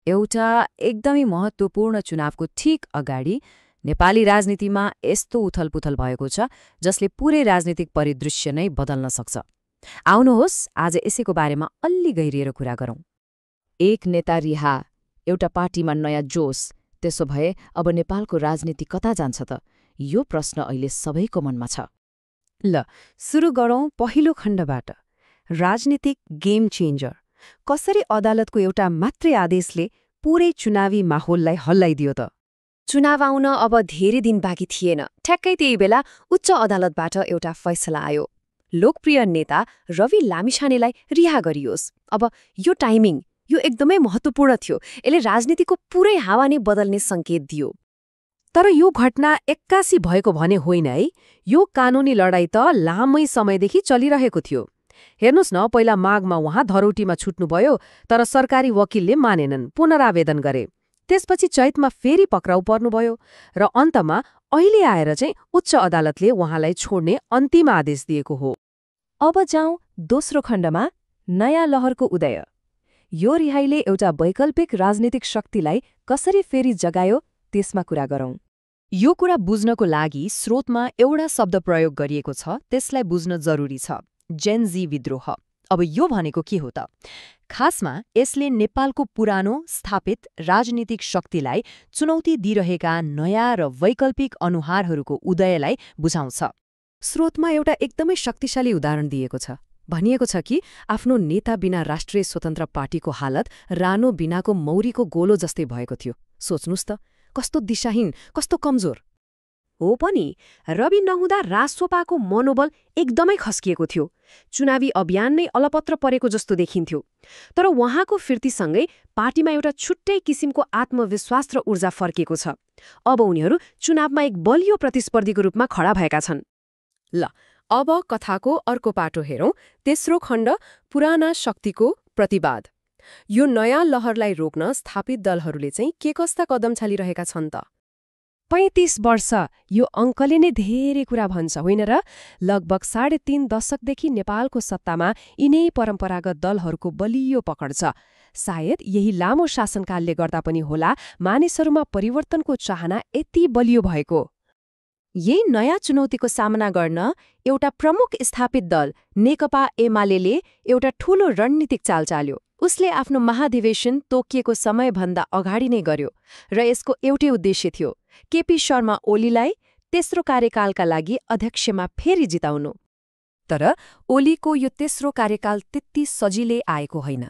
एउटा एकदमै महत्त्वपूर्ण चुनावको ठीक अगाडि नेपाली राजनीतिमा यस्तो उथलपुथल भएको छ जसले पूरै राजनीतिक परिदृश्य नै बदल्न सक्छ। आउनुहोस् आज यसैको बारेमा अलि गहिरिएर कुरा गरौँ। एक नेता रिहा, एउटा पार्टीमा नयाँ जोस, त्यसो भए अब नेपालको राजनीति कता जान्छ त? यो प्रश्न अहिले सबैको मनमा छ। ल सुरु गरौँ पहिलो खण्डबाट। राजनीतिक गेम चेन्जर। कसरी अदालतको एउटा मात्रै आदेशले पूरै चुनावी माहौललाई हल्लाइदियो त? चुनाव आउन अब धेरै दिन बाँकी थिएन। ठ्याक्कै त्यही बेला उच्च अदालतबाट एउटा फैसला आयो। लोकप्रिय नेता रवि लामिछानेलाई रिहा गरियोस्। अब यो टाइमिङ, यो एकदमै महत्त्वपूर्ण थियो। यसले राजनीतिको पुरै हावा नै बदल्ने सङ्केत दियो। तर यो घटना एक्कासी भएको भने होइन है। यो कानुनी लडाईँ त लामै समयदेखि चलिरहेको थियो। हेर्नुहोस् न, पहिला माघमा उहाँ धरौटीमा छुट्नुभयो, तर सरकारी वकिलले मानेनन्, पुनरावेदन गरे। त्यसपछि चैतमा फेरि पक्राउ पर्नुभयो र अन्तमा अहिले आएर चाहिँ उच्च अदालतले उहाँलाई छोड्ने अन्तिम आदेश दिएको हो। अब जाउँ दोस्रो खण्डमा, नयाँ लहरको उदय। यो रिहाईले एउटा वैकल्पिक राजनीतिक शक्तिलाई कसरी फेरि जगायो त्यसमा कुरा गरौँ। यो कुरा बुझ्नको लागि स्रोतमा एउटा शब्द प्रयोग गरिएको छ, त्यसलाई बुझ्न जरुरी छ। जेनजी विद्रोह। अब यो भनेको के हो त? खासमा यसले नेपालको पुरानो स्थापित राजनीतिक शक्तिलाई चुनौती दिइरहेका नयाँ र वैकल्पिक अनुहारहरूको उदयलाई बुझाउँछ। स्रोतमा एउटा एकदमै शक्तिशाली उदाहरण दिएको छ। भनिएको छ कि आफ्नो नेता बिना राष्ट्रिय स्वतन्त्र पार्टीको हालत रानो बिनाको मौरीको गोलो जस्तै भएको थियो। सोच्नुस् त, कस्तो दिशाहीन, कस्तो कमजोर। हो पनि, रवि नहुँदा रासोपाको मनोबल एकदमै खस्किएको थियो। चुनावी अभियान नै अलपत्र परेको जस्तो देखिन्थ्यो। तर उहाँको फिर्तीसँगै पार्टीमा एउटा छुट्टै किसिमको आत्मविश्वास र ऊर्जा फर्किएको छ। अब उनीहरू चुनावमा एक बलियो प्रतिस्पर्धीको रूपमा खडा भएका छन्। ल अब कथाको अर्को पाटो हेरौँ। तेस्रो खण्ड, पुराना शक्तिको प्रतिवाद। यो नयाँ लहरलाई रोक्न स्थापित दलहरूले चाहिँ के कस्ता कदम चालिरहेका छन् त? 35 वर्ष, यो अङ्कले नै धेरै कुरा भन्छ, होइन र? लगभग 3.5 दशकदेखि नेपालको सत्तामा यिनै परम्परागत दलहरूको बलियो पकड छ। सायद यही लामो शासनकालले गर्दा पनि होला मानिसहरूमा परिवर्तनको चाहना यति बलियो भएको। यही नयाँ चुनौतीको सामना गर्न एउटा प्रमुख स्थापित दल नेकपा एमाले एउटा ठूलो रणनीतिक चाल चाल्यो। उसले आफ्नो महाधिवेशन तोकिएको समयभन्दा अगाडि नै गर्यो र यसको एउटै उद्देश्य थियो, केपी शर्मा ओलीलाई तेस्रो कार्यकालका लागि अध्यक्षमा फेरि जिताउनु। तर ओलीको यो तेस्रो कार्यकाल त्यति सजिलै आएको होइन।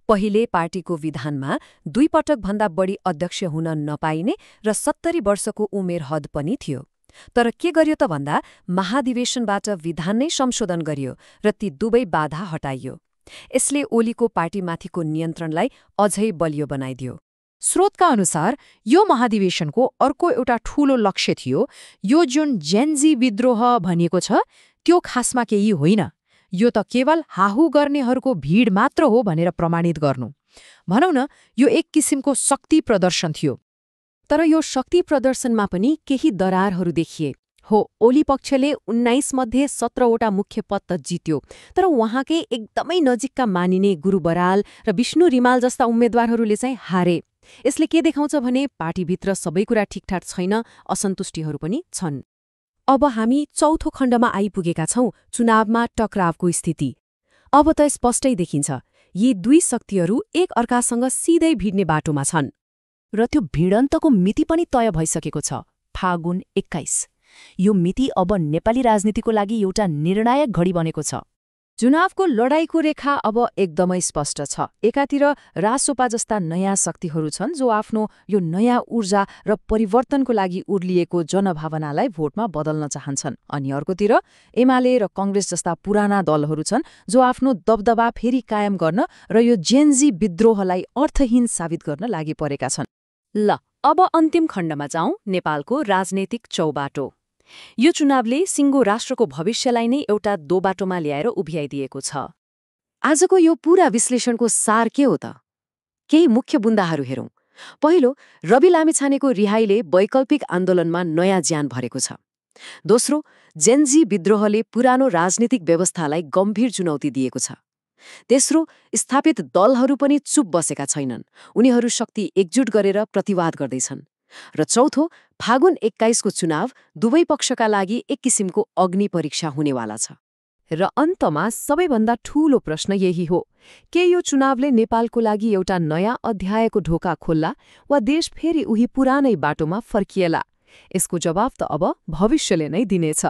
पहिले पार्टीको विधानमा 2 पटकभन्दा बढी अध्यक्ष हुन नपाइने र 70 वर्षको उमेर हद पनि थियो। तर के गर्यो त भन्दा महाधिवेशनबाट विधान नै संशोधन गरियो र ती दुवै बाधा हटाइयो। यसले ओलीको पार्टीमाथिको नियन्त्रणलाई अझै बलियो बनाइदियो। स्रोतका अनुसार यो महाधिवेशनको अर्को एउटा ठूलो लक्ष्य थियो। यो जुन जेनजी विद्रोह भनिएको छ त्यो खासमा केही होइन। यो त केवल हाहु गर्नेहरूको भीड मात्र हो भनेर प्रमाणित गर्नु। भनौँ न, यो एक किसिमको शक्ति प्रदर्शन थियो। तर यो शक्ति प्रदर्शनमा पनि केही दरारहरू देखिए। हो, ओली पक्षले 19 मध्ये 17वटा मुख्य पद त जित्यो, तर उहाँकै एकदमै नजिकका मानिने गुरु बराल र विष्णु रिमाल जस्ता उम्मेद्वारहरूले चाहिँ हारे। यसले के देखाउँछ भने पार्टीभित्र सबै कुरा ठिकठाक छैन, असन्तुष्टिहरू पनि छन्। अब हामी चौथो खण्डमा आइपुगेका छौँ, चुनावमा टकरावको स्थिति। अब त स्पष्टै देखिन्छ, यी दुई शक्तिहरू एक अर्कासँग सिधै भिड्ने बाटोमा छन्। र त्यो भिडन्तको मिति पनि तय भइसकेको छ, फागुन 21। यो मिति अब नेपाली राजनीतिको लागि एउटा निर्णायक घडी बनेको छ। चुनावको लडाईँको रेखा अब एकदमै स्पष्ट छ। एकातिर रासोपा जस्ता नयाँ शक्तिहरू छन् जो आफ्नो यो नयाँ ऊर्जा र परिवर्तनको लागि उर्लिएको जनभावनालाई भोटमा बदल्न चाहन्छन्। अनि अर्कोतिर एमाले र कांग्रेस जस्ता पुराना दलहरू छन् जो आफ्नो दबदबा फेरि कायम गर्न र यो जेनजी विद्रोहलाई अर्थहीन साबित गर्न लागि परेका छन्। ल अब अन्तिम खण्डमा जाउँ, नेपालको राजनैतिक चौबाटो। यो चुनावले सिङ्गो राष्ट्रको भविष्यलाई नै एउटा दोबाटोमा ल्याएर उभ्याइदिएको छ। आजको यो पूरा विश्लेषणको सार के हो त? केही मुख्य बुन्दाहरू हेरौँ। पहिलो, रवि लामिछानेको रिहाईले वैकल्पिक आन्दोलनमा नयाँ ज्यान भरेको छ। दोस्रो, जेनजी विद्रोहले पुरानो राजनीतिक व्यवस्थालाई गम्भीर चुनौती दिएको छ। तेस्रो, स्थापित दलहरू पनि चुप बसेका छैनन्। उनीहरू शक्ति एकजुट गरेर प्रतिवाद गर्दैछन्। र चौथो, फागुन 21 को चुनाव दुवै पक्षका लागि एक किसिमको अग्नि परीक्षा हुनेवाला छ। र अन्तमा सबैभन्दा ठूलो प्रश्न यही हो, के यो चुनावले नेपालको लागि एउटा नयाँ अध्यायको ढोका खोल्ला वा देश फेरि उही पुरानै बाटोमा फर्किएला? यसको जवाफ त अब भविष्यले नै दिनेछ।